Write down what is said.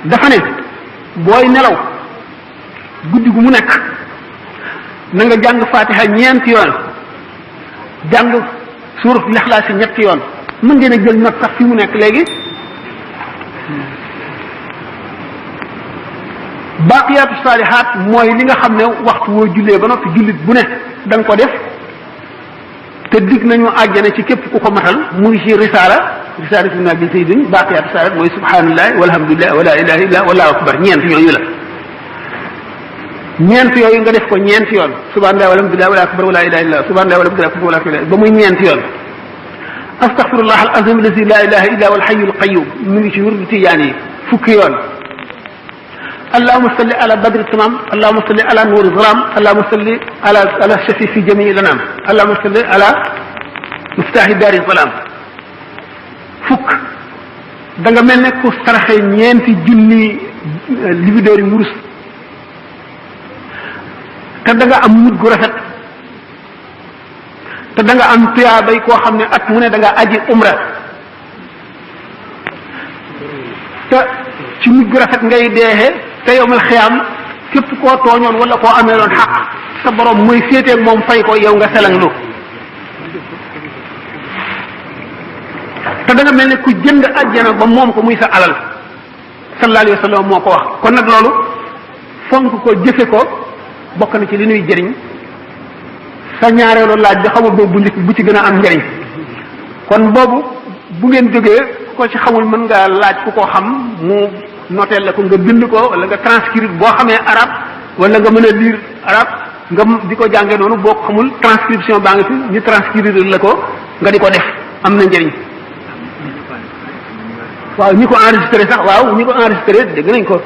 dafa ne booy nelaw guddi gu mu nekk na nga jàng fatiha ñeenti yoon jàng suurat lixlaas ñetti yoon mën ngeen a jël note sax fi mu nekk léegi baaqiyaatu saalihaat mooy li nga xam ne waxtu woo jullee ba noppi jullit bu ne da nga ko def te dig nañu àjjana ci képp ku ko matal mu ngi ci risaala fi nabi sayyidin baaqiyaatu saalihaat mooy subhanallah walhamdulillah wala ilaha illa wallahu akbar ñeent yooyu la ñeent yooyu nga def ko ñeenti yoon subhanallah walhamdulillah wala akbar wala ilaha illa subhanallah walhamdulillah wala ilaha ba muy ñeenti yoon astaghfirullah al azim allazi la ilaha illa huwal hayyul qayyum mu ngi ci wirdu tijaan yi fukki yoon اللهم صل على بدر التمام اللهم صل على نور الظلام اللهم صل على الشفيع في جميع الانام اللهم صل على مفتاح دار الظلام fukk da nga mel ne ku saraxe ñeenti junni libidoor yi wurus te da nga am mujj gu rafet te da nga am tuyaabay koo xam ne at mu ne da nga aji umra te ci mujj gu rafet ngay deexee te yowmal xiyaam képp koo tooñoon wala koo amee loon xaq sa borom mooy féeteeg moom fay ko yow nga selanglu te da nga mel ne ku jënd àjjana ba moom ko muy sa alal sallallahu alayhi wa sallam moo ko wax kon nag loolu fonk ko jëfe ko bokk na ci li ñuy jëriñ sa ñaareelu laaj bi xamul boobu bu njëkk bu ci gën a am njëriñ kon boobu bu ngeen jógee ko ci xamul mën nga laaj ku ko xam mu noteel la ko nga bind ko wala nga transcrire boo xamee arabe wala nga mën a lire arabe nga di ko jàngee noonu boo ko xamul transcription baa nga fi ñu transcrire la ko nga di ko def am na njëriñ waaw ñi ko enregistré sax waaw ñi ko enregistré dégg nañ ko